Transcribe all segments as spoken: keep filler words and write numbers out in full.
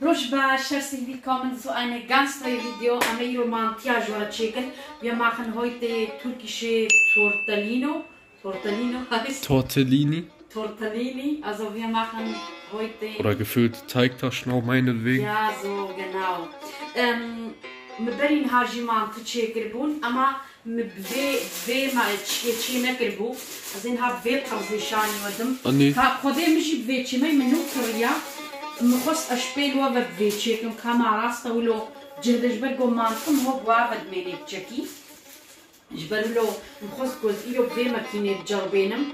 Roj baş, herzlich willkommen zu einer ganz neuen Video. Em ê îro mantiya ji we re çêkin. Wir machen heute türkische Tortellino. Tortellino heißt? Tortellini. Tortellini. Also wir machen heute Oder gefüllte Teigtaschen auch meinetwegen. Ja, so, genau. Em, min berî niha jî manti çêkiribûn, ema min bi vê, vê me çiyê çê nekiribû. Ez ê niha bi vê terzê şanî we dim. Anî. Ka xwedê min jî bi vê çêmey min nû kiriya. Min xwest ez ji pêl we ve bi vê çêkim. Ka ma rast e wilo cih de ji ber ku mantim hok wa ve dimênê biçekî. Ji ber wilo min xwest ku ez îro bi vê makînê biceribênim.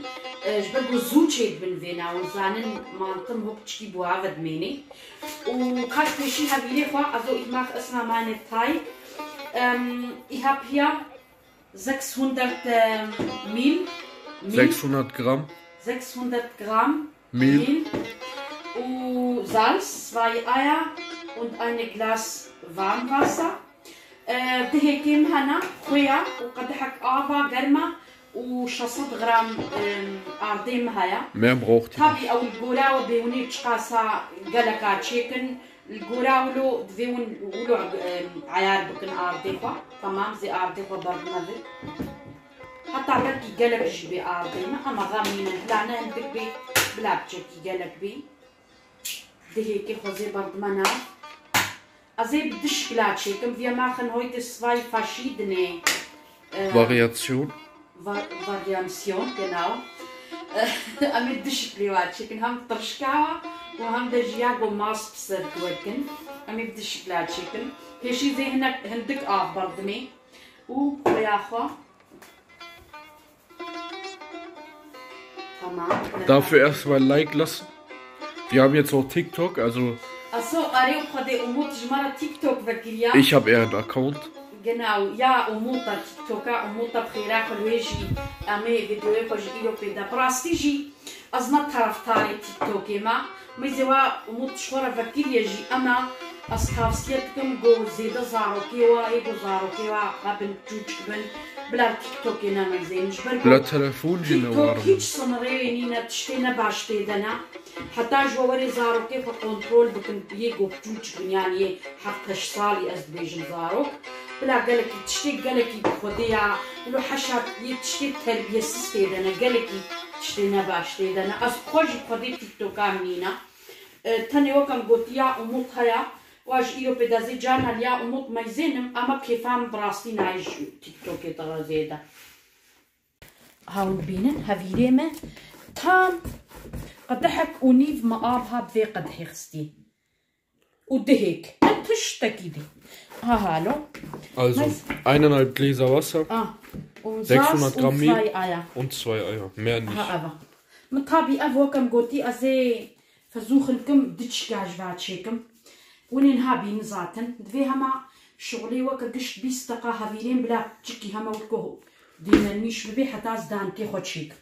E, ji ber ku zû çêdibin vêna, hûn zanin mantim hok çikî bi wa ve dimênê. Û ka ji pêşî hevîrê xwe, also ich mache erstmal meine Teig. Ähm, ich hab hier sechshundert, ähm, Mehl. Mehl. Sechshundert Gramm. Sechshundert Gramm Mehl. Mehl. Und Salz, zwei Eier und ein Glas Warmwasser. Ee, dihêkê min hene, xwe ya û qedehek ava germa û şeş sed gram, em, ardê min heye. Mehr braucht ihr Tabî nicht. Ew li gora we bê hûn ê çiqasa geleka çêkin, li gora wilo divê hûn wilo, em, eyar bikin ardê xwe. Temam, zê ardê xwe berdime vir. Heta belkî gelek jî bê ardê min, ema xem nîne, bila ne hindik bê, bila biçekî gelek bê. Dihêkê xwe zê berdime nav. Ez ê bi du şikla çêkim. Wir machen heute zwei verschiedene, äh, Variation. Va-, Variation, genau. Em ê du şiklê wa çêkin. Hem tirşika wa û hem de jî ya ku mas bi ser diwekin. Em ê bi du şikla çêkin. Pêşî zê hinek, hindik av berdimê û xuya xwe. Tamam. Dafür erstmal ein Like lassen. Wir haben jetzt auch TikTok, also Also, erê û Xwedê Umut ji me re TikTok vekiriya. Ich hab eher einen Account. Genau, ya Umut a TikTok a, Umut a bi xêra xwe li wê jî em ê videoyê xwe ji îro pê de. Bi rastî jî ez ne taraftarê TikTokê me. Mêzê wa Umut ji xwe re vekiriye jî, ema ez tavsiye dikim ku zêde zarokê wa, ê ku zarokê wa hebin, çûçik bin, bila TikTokê nemeyzên. Ji ber ku Bila telefon jî ne TikTok war hiç bû. Sınırê wê nîne, tiştê ne baş tê de ne. Heta ji we werê zarokê xwe kontrol bikin, yê ku çûçik bin, yan yê heft heşt salî ez dibêjim zarok. Bila gelekî tiştê gelekî bi xwedê ya, wilo heşa yê tiştê terbiyesiz tê de ne, gelekî tiştê ne baş tê de ne. Ez xwe jî bi xwedê TikToka min nîne. E, tenê wek em gotiya Umut heye, wa ji îro pê de zê carna li ya Umut meyzênim, ama kêfa min bi rastî nayê ji TikTokê te re zêde. Hewlbînin, hevîrê me tam qedehek û nîv me av ha bi vê qedehê xistî. Û dihêk. Ne tiştekî dî. Ha halo. Also, Nice. Eineinhalb Gläser Wasser, Ah, und sechshundert Gramm Mehl und zwei Eier. Mehr nicht. Ha, eva. Min tabî ev wek em gotî, ez ê fezûxin kim, du çika ji va çêkim. Hûn ê niha bînin zaten. Divê hema şixulê weke gişt bîst deqa hevîrên bila çikî hema wek dinlenmiş bibe heta ez dantê xwe çêkim.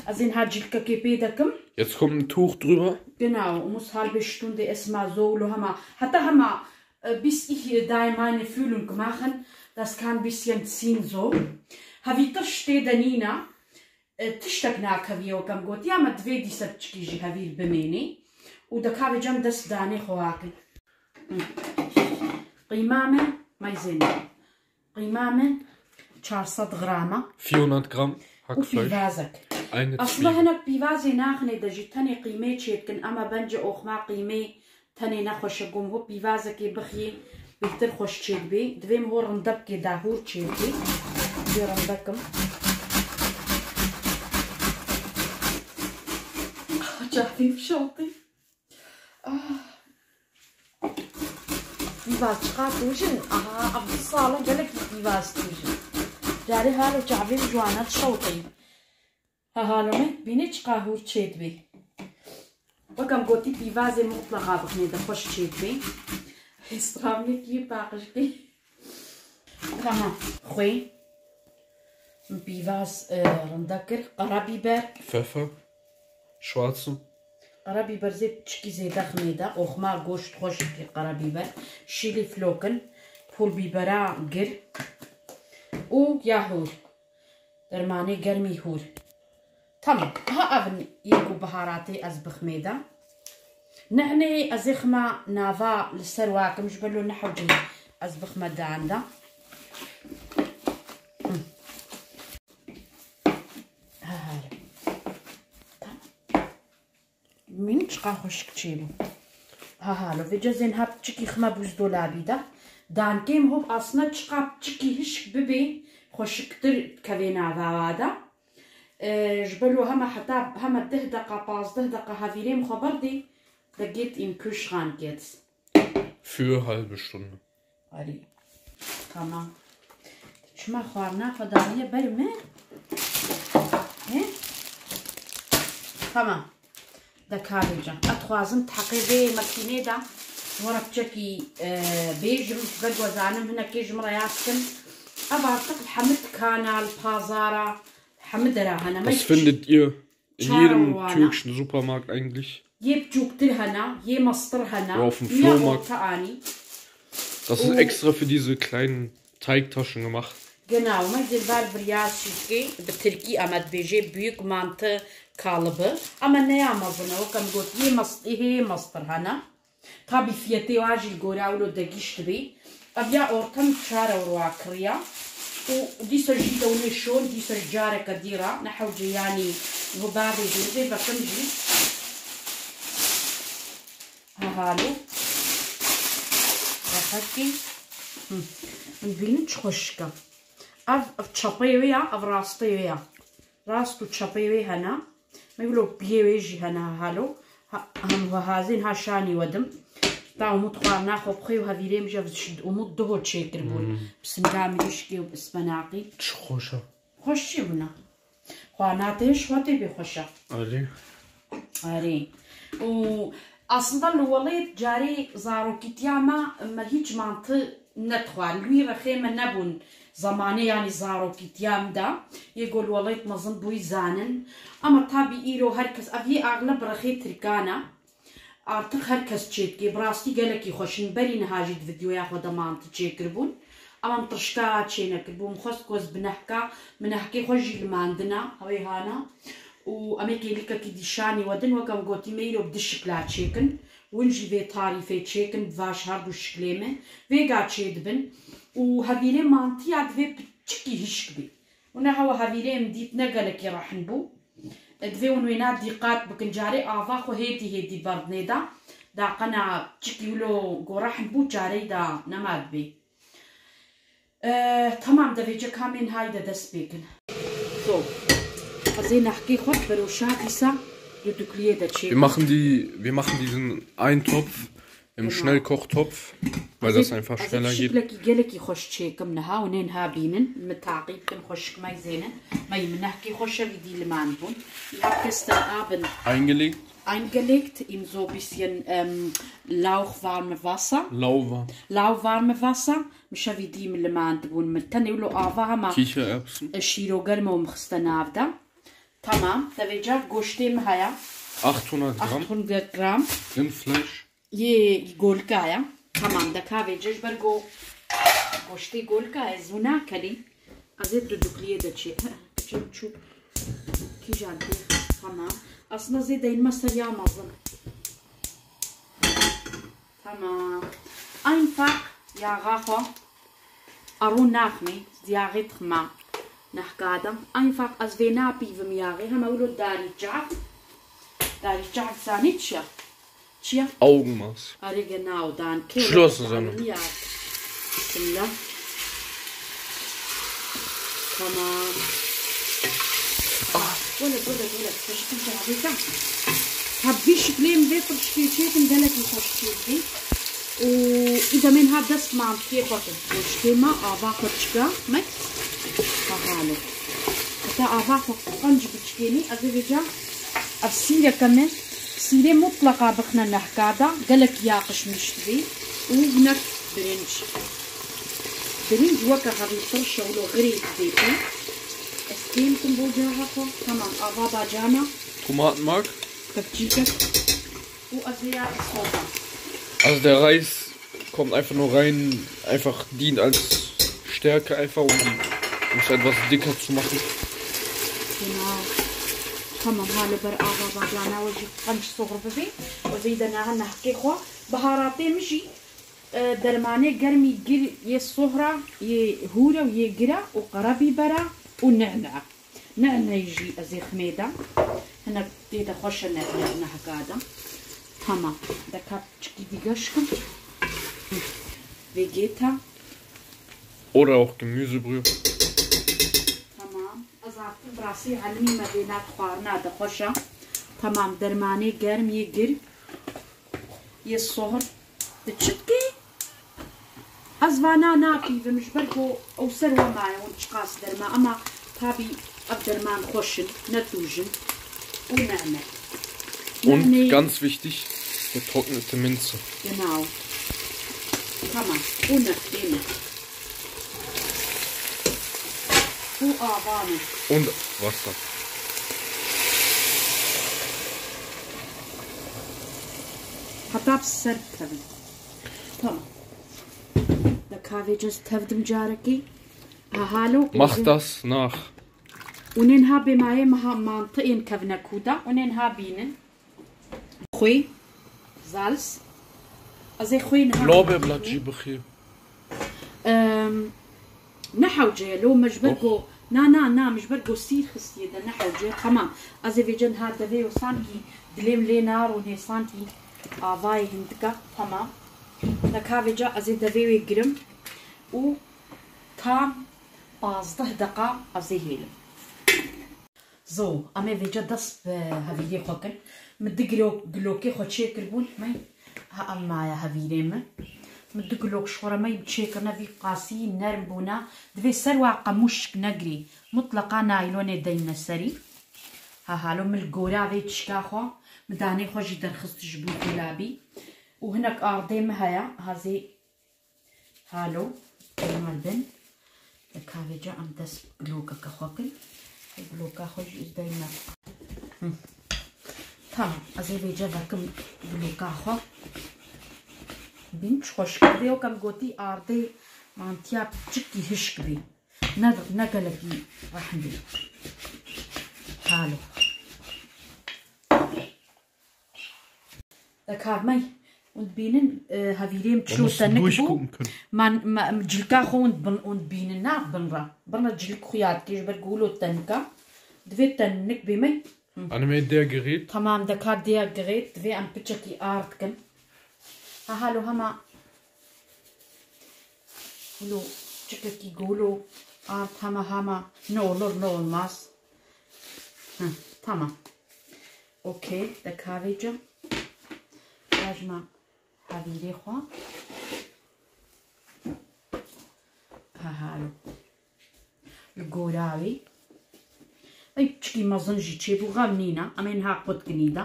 Ez ê niha cilkekê pê dekim. Jetzt kommt ein Tuch drüber. Genau, û mus halbê ştûndê esma zowlo hema. Heta hema, e, bis ich, e, daim meine Fühlung machen, das kann bisschen ziehen so. Hevîtir ji tê de nîne, e, tiştek nakeviye wek em gotiye, me divê dîse piçikî jî hevîr bimênê. Û de kavê cem dest danê xwe wakin. Qîma me meyzêne. Qîma min çar sed gram e. Vierhundert Gramm Û Hackfleisch. Pîvazek. Eine Aslında Zwiebel. Hinek pîvazê naxinê de jî tenê qîmê çêdikin, ama bence oxma qîmê tenê nexweş e, gom ho pîvazekê bixiyê bêhtir xweş çêdibê. Divê min ho rinde bikê, dahûr çêdibê. Divê rinde kim. Çavê min şewitî. Ah. Pîvaz çiqas tûj in. Aha, ev du sal e gelekî pîvaz tûj in. Carê halo çavê min ji wan re dişewitî. Ha halo me, bînê çiqa hûr çêdibê. Wek em gotî pîvazê mutleqa bixinê de xweş çêdibê. Hêstramnekî paqij kê. Tamam. Xwê. Min pîvaz, e, rinde kir. Qara bîber. Pfeffer. Schwarzen. Qara bîber zê çikî zêde xinê de. Oxma goşt xweş dikir qara bîber. Şîlî flokin. Pul bîbera gir. Û ya hûr. Dermanê germî hûr. Tamam. Ha ev in yê ku biharatê ez bixmê de. Nehnê ez ê xima nava li ser wakim ji belo nehewcê ez bixme dan de. Ha, ha. Min çiqa xweşik çêbû. Ha, ha, lo vê cezên ha piçikî xime bûzdolabî de. Dankêm hop asna çiqa piçikî hişk bibê, xweşiktir dikevê nava wa de. E, ji belo hema heta hema deh deqa, pazdeh deqa hevîrêm xwe berdî, da geht im Kühlschrank jetzt. Für halbe Stunde. Arî. Tamam. Çima xwarina xwe daye ber me? He? Tamam. De kavêcan. Ez dixwazim di heqê vê makînê de ji we re piçekî, e, bêjim, ji ber ku ez zanim hinekê ji min re yad dikin. Ev artık li hemî dikana, li pazara, li hemî dera hene. Me Was findet ihr in jedem türkischen Supermarkt eigentlich? Yê biçûktir hene, yê mestir hene. Oder auf dem Flohmarkt. Orta anî. Das ist extra für diese kleinen Teigtaschen gemacht. Genau, me jê li ber biryar şîkê, bi tirkî em dibêjê büyük mantı kalıbı. Ama ne ya mezin e, wek em got, yê mest-, yê mestir hene. Tabî fiyetê wa jî li gora wilo degîş dibê. Ev ya orta min çar ewro a kiriya. Û dîsa jî de winê şon, dîsa ji careke dî re, ne hewce yanî ji bo bavêjin vê vekim jî. Ha, halo. Rehetî. Hı. Min bînin çi xweşik e. Ev, ev çapeyê wê ya, ev rasteyê wê ya. Rast û çapeyê wê hene. Me wilo piyê wê jî hene ha halo. Ha, hem hazên ha şanî wedim. Ta Umut xwarina xwe bixwe û hevîrê min ji Umut duho çêkiribûn. Hmm. Bi singa mirîşkê û bi ispenaqî. Çi xweş e. Xweş çi bûna? Xwarina te ji xwe tê bê xweş e. Erê. Erê. Û aslında li welêt carê zarokîtiya me, me hîç mantı nedixwar. Li wî rexê me nebûn zemanê, yanî zarokîtiya min de. Yê ku li welêt mezin bûyî zanin. Ama tabî îro her kes, ev yê axleb bi rexê tirkan e. Artık her kes çêdikê. Bi rastî gelekî xweş in. Berî niha jî di vîdyoya xwe de mantı çêkiribûn. Ama min tirşika çênekiribû. Min xwest ku ez bi nehka, min nehkê xwe jî limandina. Ew ê hana. Û em ê kêlîkekî dî şanî wedin. Wek em gotî me îro bi du şikla çêkin. Win jî vê tarîfê çêkin, bi vaş her du şiklê me. Vêga çêdibin. Û hevîrê mantiya divê piçikî hişk bê. Û ne hewa hevîrê em dît ne gelekî rehn bû. Divê hûn wêna dîqat bikin. Carê ava xwe hêdî hêdî berdinê de. Daqena çikî wilo ku rehn bû carey de nema dibê. Eh, tamam, de vêce kamên hay de dest pê kin. So, ez ê nehkê xwe beroşa dîsa dudukliyê de çê. Wir machen die, wir machen diesen Eintopf im Schnellkochtopf, weil das einfach schneller geht. Şiklekî gelekî xweş çêkim niha û nên ha bînin, min taqîb kin, xweşik meyzênin. Mey min nehkî xweş e, wî dî liman bûn. Niha gestern Abend eingelegt. Eingelegt in so bisschen, ähm, lauwarme Wasser. Lauwarm. Lauwarme Wasser. Min şevî dî min liman dibûn. Min tenê wilo ava hema Kichererbsen. Şîrogerme û min xiste nav de. Tamam, te vêca goştê min heye. Achthundert Gramm. Achthundert Gramm. Rindfleisch. Yê golka ye. Tamam, de ka vêce ji ber go-, goştê golka ye, zû nakelî. Ez ê dudukliyê de çê. Çim çû. Kîjan tê. Tamam. Aslında zê deynme ser ya mezin. Tamam. Einfach yaxa xwe. Arû naxmî, ziyagî dixma nehkada. Einfach ez vê napîvim yaxê, hema wilo darî çav. Darî çav zanî çi ya? Çi ya? Augenmaß. Arê genau, danke. Schloss zusammen. Ya. Bismillah. Tamam. Ah, wele, wele, wele. Teşekkür ederim. Ha, vî şiklê em vê tirşikê çêkin, gelekî xweş çêdibî. Û îdemên ha dest mantiyê xwe kir. Goştê me ava xwe çika me. Ha, halo. Heta ava xwe qenc biçikênî, ez ê vêca ev sîreke me, sîrê mutleqa bixne nehka da, gelek ya qişmiş dibî û hinek birinc. Birinc weke hevî tirş e, wilo xirê dibê pê. Ez kêm kim bo caxa xwe. Tamam, ava bacana. Tomatenmark. Kepçîkek. Û ez ê ya soda. Also der Reis kommt einfach nur rein, einfach dient als Stärke einfach, um, um es etwas dicker zu machen. Genau. Tamam, ha li ber ava bagana we jî qenc soxr bibê. Û zî de naha nehqê xwe. Biharatê min jî, e, dermanê germî gir yê sohra, yê hûre û yê gira û qerebîbera û nehneha. Nehneyî jî ez ê ximê de. Hinek tê de xweş e ne-, ne-, nehka de. Tamam. De ka çikî dî geş kim. Vêgê te. Oder auch Gemüsebrühe. Tamam. Ez artık bi rastî elimî me vê nav xwarina de xweş e. Tamam, dermanê germ yê gir. Yê sohr. Di çi dikî? Ez vana napîvim, ji ber ku ew ser we maye hûn çiqas derman, ama tabî ev derman xweş in, ne tûj in û ne emek. Und ganz wichtig, getrocknete Minze. Genau. Tamam. Û ne, ê ne. Û ava ne. Und Wasser. Heta bi ser bikevin. Tamam. De kavê cez tevdim carekî. Ha, halo. Mach das nach. Û nên ha bê mayê meha mantı ên kevne kûda. Û nên ha bînin. Xwê. Salz. Ez ê xwê niha Lorbeerblatt jî bixî. Em, ne hewce ye, lo me ji ber Oh. ku, na, na, na, me ji ber ku sîr xistiye de ne hewce ye. Tamam. Ez ê vêce niha devê û sankî dilêm lê narûnê, sankî avayê hindika. Tamam. De ka vêca ez ê devê wê girim û tam pazdeh deqa ez ê hêlim. Zo, em ê vêca dest bi hevîrê xwe kin. Min du gilo-, gilokê xwe çêkiribûn. Mey, ha, em maye hevîrê min. Min du gilok ji xwe re mey çêkirine, vî qasî nerm bûne. Divê ser wa qemûşik negirî. Mutleqa naylonê deyne serî. Ha, halo min li gora vê çika xwe, min danê xwe jî derxist ji bo dolabî. Û hinek ardê min heye, hazê Halo, mal bin. Ka vêca em dest gilokeke xwe kin. Hey, giloka xwe jî ez deyme. Hı. Tamam, ez ê vêca vekim giloka xwe. Bin çi xweşik bê, wek em gotî ardê mantiya piçikî hişk bê. Ne, ne gelekî rehm bê. Halo. Dekar mey, hûn dibînin, e, hevîrê min çilo tenik bû. Man, ma, cilka xwe hûn dibin, hûn dibînin, na bin re. Bin re cilik xuya dikê, ji ber ku wilo tenik e. Divê tenik bê mey. Hı. Anime der Gerät. Tamam, dekar der Gerät, divê em piçekî ard kin. Ha, halo hema. Wilo çikekî golo ard hema hema ne olur ne olmaz. Hı, tamam. Okey, de kahveci. Rajma havîrê xwe. Ha, halo. Li gora wî. Ey, çikî mezin jî çêbû, xem nîne. Em ê niha qut kinî de.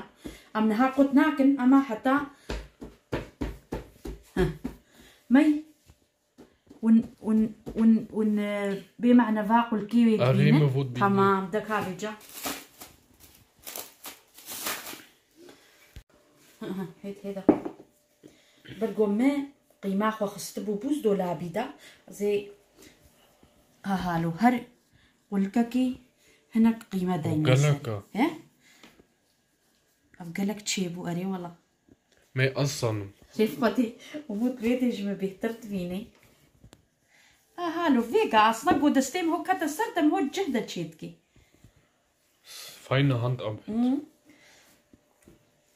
Em niha qut nakin, ema heta. Heh. Mey. Hûn, hûn, hûn, hûn, e, bê mehne va qulkê wê dibînin. Tamam, de ka vêca. Hêt hêda. Ber ku me qîma xwe xistibû bûz dolabî de. Zê ha halo her qulkekî hinek qîme deyne ser. Gelek e. He? Ev gelek çêbû erê wela. Me ez zanim. Rêf xwedî Umut vê dê ji me bêhtir dibînê. Ha halo vêga asna ku destê min ho kete ser de min ho cih de çêdikê. Feine Handarbeit. Hı.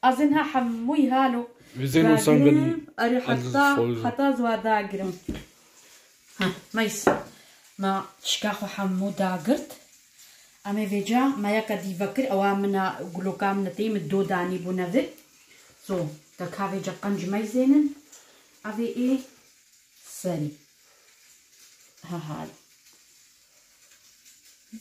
Ez ê niha hemûyî halo. Wir sehen uns dann, wenn alles voll ist. Erê heta, heta ez wa dagirim. Heh, meys. Me çika xwe hemû dagirt. Em ê vêca me yeke dî vekir, ewa min a guloka min tê min do danî bûne vir. So, te ka vêca qenc meyzênin. Ev ê ê serî. Ha hal.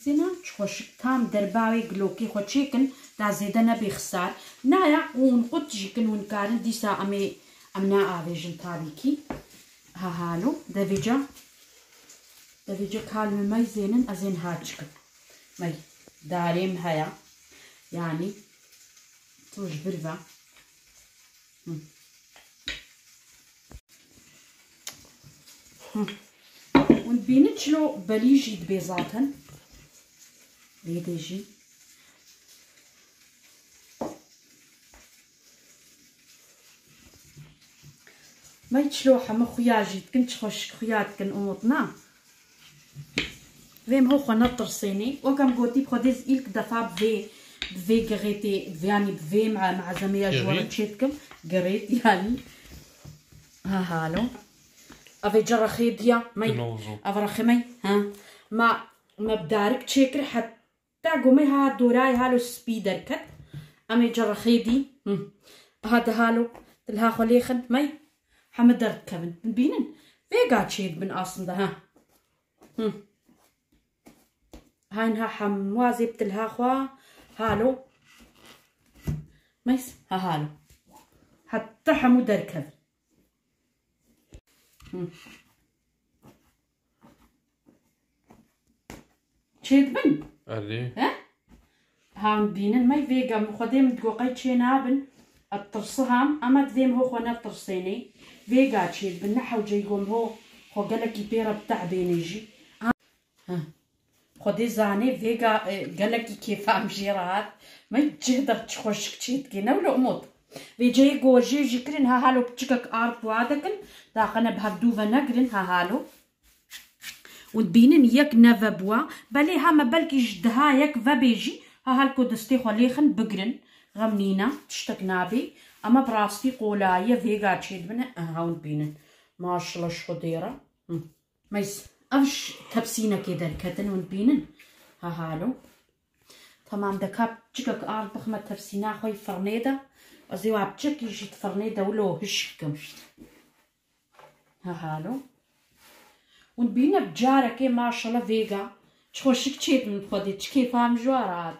Zîna çi xweşik tam derba wê gilokê xwe çêkin, da zêde nebe xisar. Naya hûn qut jî kin, hûn karin dîsa em ê, em naavêjin tabî kî. Ha halo, devêca, devêca kal min meyzênin, ez ê niha çikim. Mey, darê min heye. Yanî, tu ji vir ve. Hı. Hı. Hûn dibînin çilo belî jî dibê zaten. Vê dê jî. Mey çilo hemû xuya jî dikin, çi xweşik xuya dikin Umut, na? Vêm ho xwe netirsênê. Wek em gotî bi Xwedê ez îlk defa bi vê, bi vê girêtê, bi vê, yanî bi vê me-, malzemeya ji we re Girêt? çê dikim. Girêt yanî. Ha halo. Ev ê cerexê diya. Mey. Genau so. Ev rexê mey. Ha. Ma me bi darik çêkir heta gomey ha dorayê halo spî derket. Em ê cerexê dî. Hı. Aha de halo. Dilha xwe lêxin. Mey. Hemû derdikevin. Bînin. Vêga çêdibin aslında, ha. Hı. Hayn ha hemû azê bi dilha xwe halo. Meys, ha halo. Heta hemû derkevin. Hı. Çêdibin? Erê. He? Ham bînin, mey vêga min Xwedê min digo qey çê nabin. Ez tirsi ham, ama divêm ho xwe netirsênê. Vêga çêdibin, ne hewceyî gom ho xwe gelekî pê re bitehbênê jî. Ha. Xwedê zanê vêga, e, gelekî kêfa min jê re hat. Mey cih der çi xweşik çêdikê, ne wilo Umut? Vê ceyê gojê jî kirin, ha halo piçikek ard wa dikin. Daqene bi hevdû ve negirin, ha halo. Hûn dibînin yek neve bûwa. Belê heme belkî ji diha yek vebê jî, ha hal ku destê xwe lêxin bigirin. Xem nîne, tiştek nabê. Ema bi rastî qolayî ye, vêga çêdibine. Aha, hûn dibînin. Maşallah ji Xwedê re. Hı. Meys, ev ji tepsînekê derketin, hûn dibînin. Ha halo. Tamam, de ka piçikek ard bixime tepsîna xwe yî firnê de. Ez ê wa piçekî jî di firnê de wilo hişk kim. Ha halo. Hûn bîne bi carekê maşallah vêga. Çi xweşik çêdibin Xwedê, çi kêfa min ji wa re hat.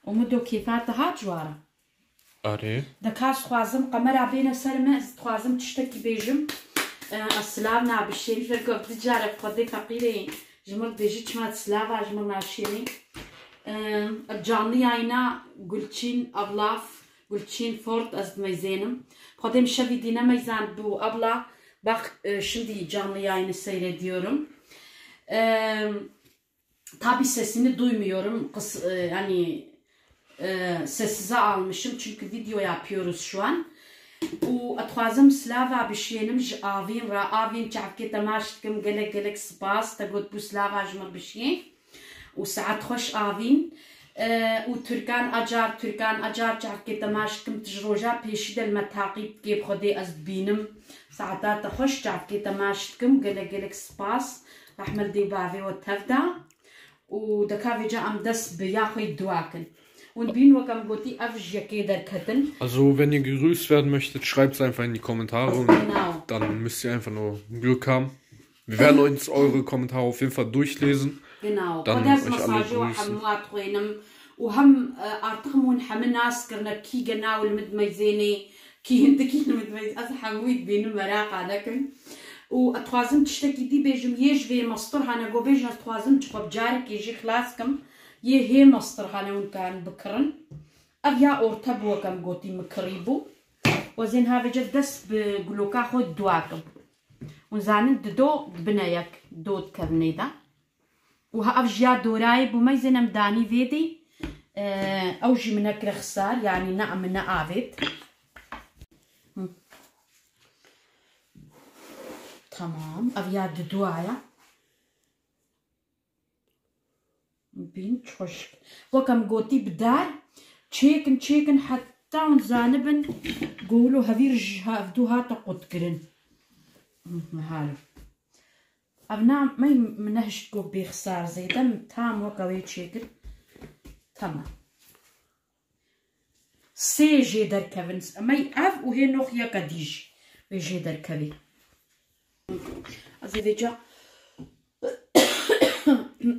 Û min do kêfa te hat ji wa re. Erê. De ka ez dixwazim kamera bêne ser me, ez dixwazim tiştekî bêjim. E, ez silav nabişêrim. Ji ber ku du care Xwedê feqîrê ji min dibêjî çima tu silava ji min naşêrî. E, ev canlı yayına Gülçin Avlaf, Gülçin Ford ez dimeyzênim. Xwedê min şevî dî nemeyzandibû abla. Bak, e, şimdi canlı yayını seyrediyorum. E, tabii sesini duymuyorum. Kıs-, e, yani, e, sessize almışım çünkü video yapıyoruz şu an. Û ez dixwazim silava bişiyênim ji Avîn re. Avîn çavkê te maç dikim. Gelek gelek spas. Te got bû silava ji min bişiyê. Û saet xweş Avîn. E, û Türkan Acar, Türkan Acar çavkê te maç dikim. Tu ji roja pêşî de li me taqîb dikê, bi Xwedê ez dibînim. Saeta te xweş, çavkê te maç dikim. Gelek gelek spas. Rehme li dê û bavê we tev da. Û deka vêca em dest bi ya xwe yî dua kin. Hûn bîn wek em gotî ev ji yekê derketin. Also, wenn ihr gegrüßt werden möchtet, schreibt es einfach in die Kommentare und Genau. dann müsst ihr einfach nur Glück haben. Wir werden uns eure Kommentare auf jeden Fall durchlesen. Genau. Dann Xwedê ez euch alle mesajê we grüßen. Hemû dixwînim û hem, e, artık hûn hemî nas kirine kî gena û li min dimeyzênê. Kî hindikî min dibê, ez hemûyî dibînim, meraqa nekin. Û ez dixwazim tiştekî dî bêjim, yê ji vê mestir hene, go bêjin, ez dixwazim ji xwe bi carekê jî xilas kim. Yê hê mestir hene hûn karin bikirin. Ev ya orte bû, wek em gotî min kirî bû. Wezên havêce dest bi guloka xwe dua kim. Hûn zanin dido dibine yek, do dikevin nê de. Û ha ev ji ya dorayê bû, meyzên em danî vê dî. Ew jî min nekire xisar, yanî ne min neavêt. Hı. Tamam, ev ya didua ye. Bîn, çi xweşik. Wek em gotî bi dar, çêkin, çêkin, heta hûn zanibin, go wilo hevîr ji hevdû hate qutkirin. Hı, halo. Ev na me min nehişt ku bêxisar zêde, min tam weke wê çêkir. Tamam. Sê jê derkevin. Em ê ev û hê nox yeke dî jî wê jê derkevê. Ez ê vêca,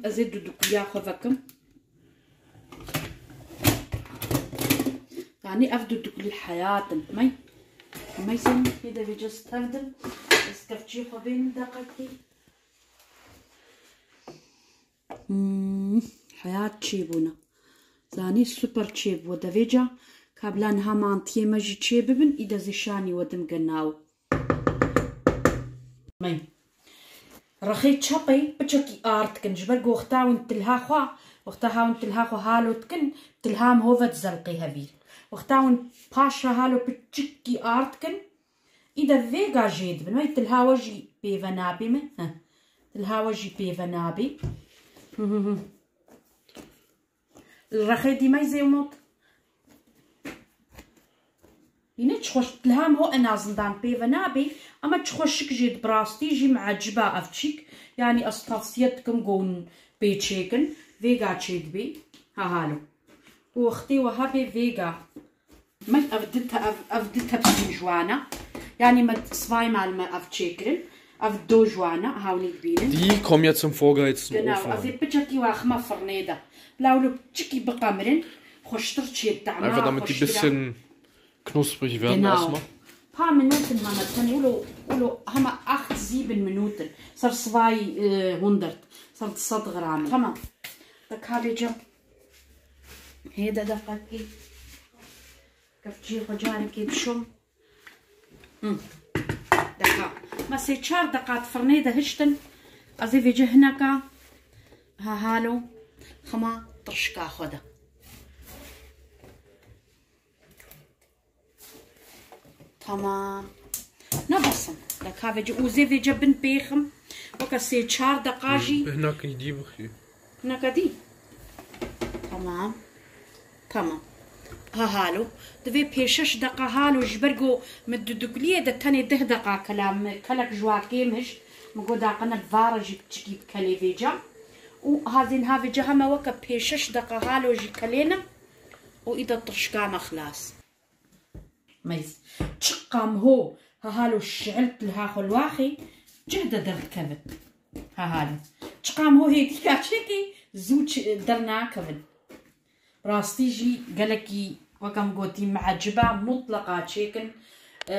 ez ê dudukliya xwe vekim. Yanî ev duduklî heyat in. Mey, mey sen hê de vêca stevdin. Ez kevçî xwe bênim deqekî. Hmm, heyat çêbûna. Zanî super çêbû. De vêca kabla niha mantiyê me jî çê bibin, î de zî şanî we dim genaw. Mey. Rexê çepê piçekî ard dikin. Ji ber ku wexta hûn tilha xwe, wexta ha hûn tilha xwe halo dikin, tilha em hove dizelqê hevîr. Wexta hûn paşa halo piçikî ard dikin, Î de vêga jê dibin. Wey tilhawa jî pêve nabê min. Heh. Tilhawa jî pêve nabê. Li rexê dîmey zêwmot. Yine çi xweş, tilham ho en azından pêve nabê, ama çi xweşik jê di, bi rastî jî min eciba ev çîk. Yanî ez tavsiye dikim ku hûn pê çêkin. Vêga çêdibê. Ha halo. Û wextê we hebê vêga. Min ev di te-, ev, ev di tepsî ji wan e. Yanî me sivay mal me ev çêkirin. Ev do ji wan e, hawlî dibînin. Die kommen jetzt zum Vorgeheizen Genau, Ofen. Ez ê piçekî waxime firnê de. Bila wilo piçikî biqemirin, xweştir çê, tahma Einfach damit die xweştir e. Bisschen knusprig werden Genau. Erstmal. Paar Minuten hema tenê, wilo, wilo hema acht, sieben Minuten. Ser sivay, e, hundert. Ser du sed gram. Tamam. Bak ha vêca. Hêde deqekî. Kefçiyê xwe carekê dişom. Hı. Deqa. Me sê çar deqa di firnê de hiştin. Ez ê vêce hineka. Ha halo. Xima tirşika xwe de. Tamam. Ne bes in. Deqa vêce û zê vêce bin pêxim. Weke sê çar deqa jî. Hinekî dî bixî. Hineka dî? Tamam. Tamam. Ha halo. Divê pê şeş deqa halo ji ber ku min dudukliyê de tenê deh deqa kela, min kelek ji wa kêm hişt. Min got daqine bi vare jî piçikî bi kelê vêca. Û hazên ha vêca heme weke pê şeş deqa halo jî kelêne. Û îda tirşika me xilas. Meyz. Çiqam ho, ha halo şi'l tilha xwe li waxê, cih de derdikevin. Ha halo. Çiqam ho hêdîka çêkê, zû çi-, dernakevin. Rastî jî gelekî, wek em gotî, mieciba, mutleqa çêkin. E,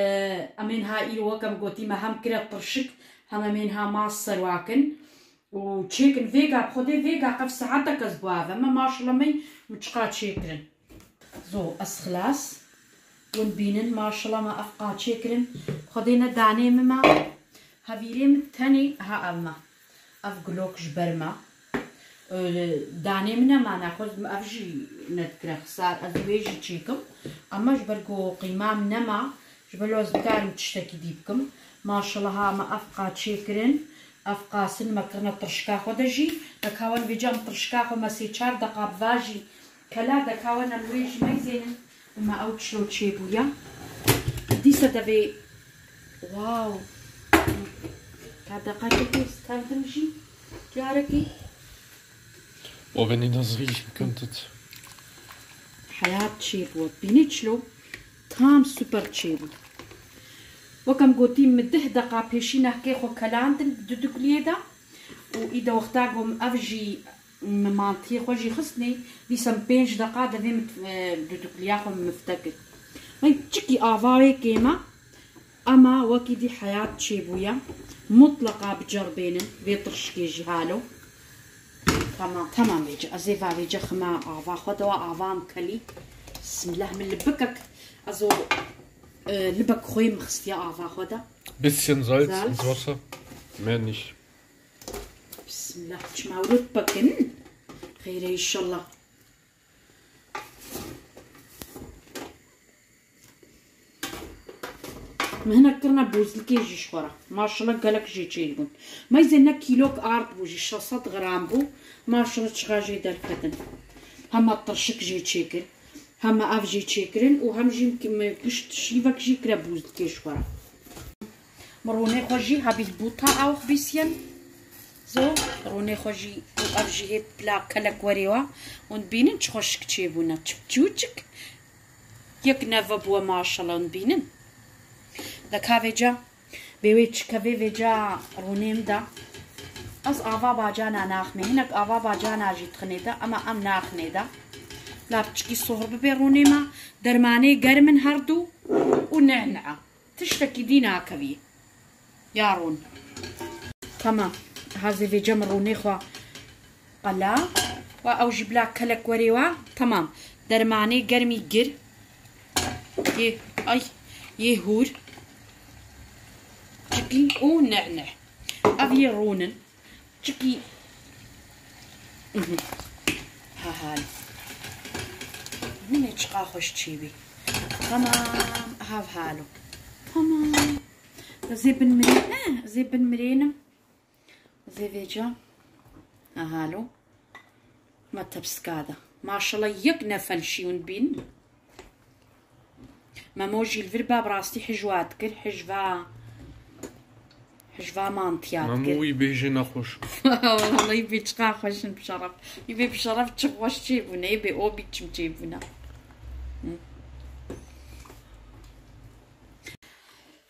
em ên ha îro, wek em gotî, me hem kire tirşik, hem em ên ha mas serwakin. Û çêkin vêga, bi Xwedê vêga qef saetek ez bi ava me, maşallah mey min çiqa çêkirin. Zo, ez xilas. Hûn bînin, maşallah me ev qa çêkirin. Xwedê ne danê min ma. Hevîrê min tenê ha ev me. Ev gulok ji ber me. Ee, danê min nema, nexwe ev jî nedikire xisar. Ez wê jî çêkim. Ama ji ber ku qîma min nema, ji ber ez bikarim tiştekî dî bikim. Maşallah ha me ev qa çêkirin. Ev qasin me kirine tirşika xwe de jî. Dekawan vêca em tirşika xwe me sê çar deqa bivajî. Kela dekawan em wê jî meyzênin. Bima ew çilo çêbûye. Dîsa devê. Wow. Ka deqekê pê stendim jî. Carekî. Oh, wenn ihr das riechen könntet. Heyat çêbû. Bînî çilo. Tam super çêbû. Wek em gotî, min deh deqa pêşî nehkê xwe kelandin di dukliyê de. Û î de wexta ku min ev jî min mantiyê xwe jî xistnê, dîsa min pênc deqa devê min, e, dudukliya xwe min mifte kir. Min çikî ava wê kêm e, ema wekî dî heyat çêbûye. Mutleqa biceribênin vê tirşikê jî halo. Tamam, tamam vêce. Ez ê va vêce xime ava xwe de, ava min kelî. Bismillah, min libikek. Ez o, e, libek xwe min xistiye ava xwe de. Bisschen Salz Salz. Ins Wasser. Mehr nicht. Bismillah. Çima wilo dipekin? Xeyr e, inşallah. Min hinek kirine bûzlikê jî ji xwe re. Maşallah gelek jê çêdibûn. Meyzê ne kîlok ard bû jî, şeş sed gram bû. Maşallah çiqa jê derketin. Hema tirşik jê çêkir. Hema ev jî çêkirin û hem jî min gişt şîvek jî kire bûzdikê ji xwe re. Min rûnê xwe jî hebî bûta ew xbîsiyen. Zo, rûnê xwe jî û ev jî hê bila kelek werê wa. Hûn bînin çi xweşik çêbûne. Çip çûçik. Yek neve bûwe maşallah hûn bînin. De ka vêca Bê wê çi kevê vêca rûnê min de. Ez ava bacana naxmê. Hinek ava bacana jî dixinê de, ema em naxinê de. La piçikî sohr bibe rûnê me. Dermanê germ in her du û nehne'a. Tiştekî dî nakevî. Ya rûn. Tamam. Hazê vêca min rûnê xwe Qala. Wa ew jî bila kelek werê wa. Tamam. Dermanê germî gir. Yê, ay, yê hûr. Çikî û nehne. Ev yê rûn in. Çikî. Mhm. Ha hal. Min ê çiqa xweş çêbî. Tamam. Hav halo. Tamam. Ez ê binmirê-, eh, ez ê binmirênim. Ez ê vêca. Aha, lo. Me tepska de. Maşallah, yek nefel şî hûn bîn. Memo jî li vir ba, bi rastî hij wa dikir, hij va, hij va mantiya dikir. Memo wî bêjê nexweş. Wallahî bê çiqa xweş in, bi şeref. Wî bê bi şeref çi xweş çêbûne, ê bê o bî çim çêbûne.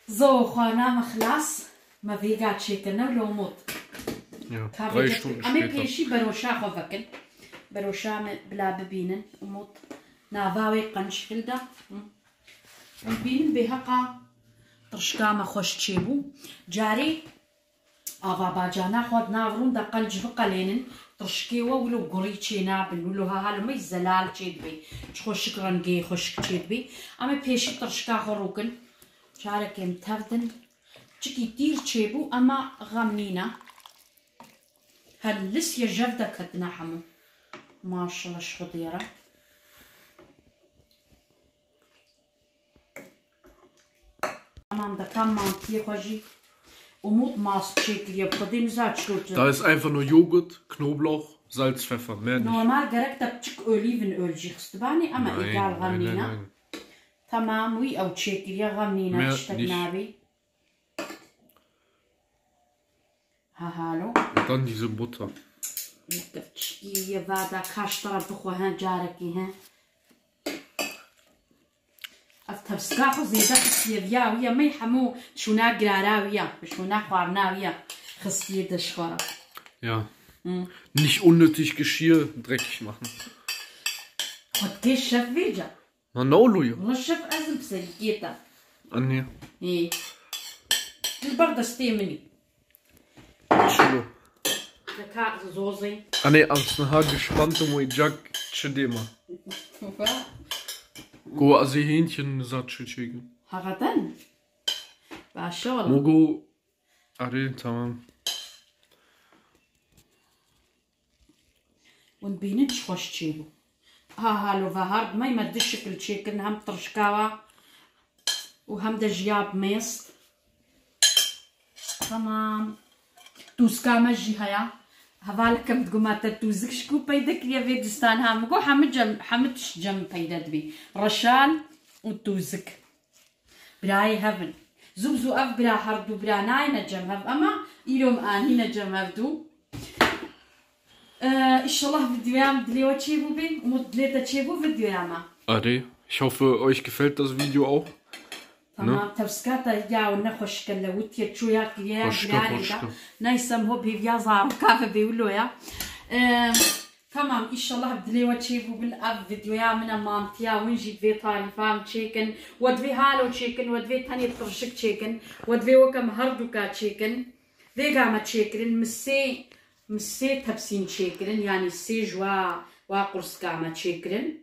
Zo, xwana me xilas. Me vêga çêkirine û lomot. Ja, Ka drei vêga Stunden em ê später. Pêşî beroşa xwe vekin. Beroşa me bila bibînin. Umut nava wê qenc hilda. Hı. Em bînin bê heqa tirşka me xweş çêbû. Carê ava bacana xwe di nav rûn de qenc biqelênin. Tirşkê we wilo gurî çê nabin. Wilo ha halo me zelal çê dibê. Çi xweşik rengê xweşik çê dibê. Em ê pêşî tirşka xwe rûkin. Carekê em tev din. Çikî tîr çêbû, ema xem nîne. Her lis ye jev de ketine hemû. Maşallah ji Xwedê re. Tamam, de kam mantiyê xwe jî. Umut mast çêkiriye, bi Xwedê niza çilo çi. Da ist einfach nur Joghurt, Knoblauch, Salz, Pfeffer, mehr nicht. Normal gerek te piçik olîvin öl jî xistibanê, ama Nein, egal, xem nein, nein, nîne. Nein. Tamam, wî ew çêkiriye, xem nîne, Mehr tiştek nicht. Nabî. Ha, halo. Und dann diese Butter. Yekevçikî ye vada kaş tera bixwe, he, carekî, he. Ev tepska xwe zêde xistiye viya wî ye, me hemû şûna girara wî ye, şûna xwarina wî ye, xistiye de ji xwe re. Ja. Hı. Nicht unnötig Geschirr dreckig machen. Xwe dikê şef vêca. Ma ne oluyor? Wala şef ez im piserîkê te. Anne. Ê. Tu li ber destê min î. Şilo. Te ka zozê. Anne, am sniha gespannt um ecak çi dêma. Go azê hênkên nizat çi çêkin. Hakikaten? Baş ol. Mogo. Arê, tamam. Hûn bînin çi xweş çêbû. Ha, ha, lo vehar dimey me du şikil çêkirin, hem tirşkawa û hem de ji ya bi mêst. Tamam. Tûzka me jî heye. Hevalek em diguma te tûzik ji ku peyde kiriye vê distan ha. Min got hemû cem, hemû tişt cem peyde dibî. Reşal û tûzik. Birayê hev in. Zû bi zû ev bira, her du bira nayêne cem hev, ema îro em anîne cem hev du. Ee, inşallah videoya min dilê we çêbû bê. Umut, dilê te çêbû videoya me? Arê, ich hoffe, euch gefällt das Video auch. Tamam, tevsika te ya ne xweşik e, lewitiye, çoya kiriye ya. Xweşik e, girarê de. Xweşik e. Neyse, em hop hêviya zaroka ve bê wilo ya. Ee, Tamam, inşallah bi dilê we çêbû bin. Ev videoya min e mantiya, hûn jî divê tarîfa min çêkin. We divê halo çêkin, we divê tenê tirşik çêkin, we divê weke min herduka çêkin. Vêga me çêkirin, min sê, min sê tepsîn çêkirin, yanî sê ji wa, wa qurska me çêkirin.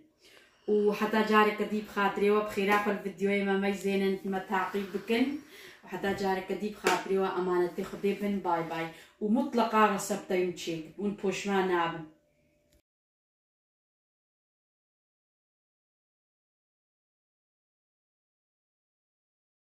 Û heta careke dî bi xatirê we bi xêra xwe li videoyê me meyzênin, me taqîb bikin. Û heta careke dî bi xatirê we emanetê Xwedê bin, bay bay. Û mutleqa resepteyê min çêkin, hûn poşman nabin.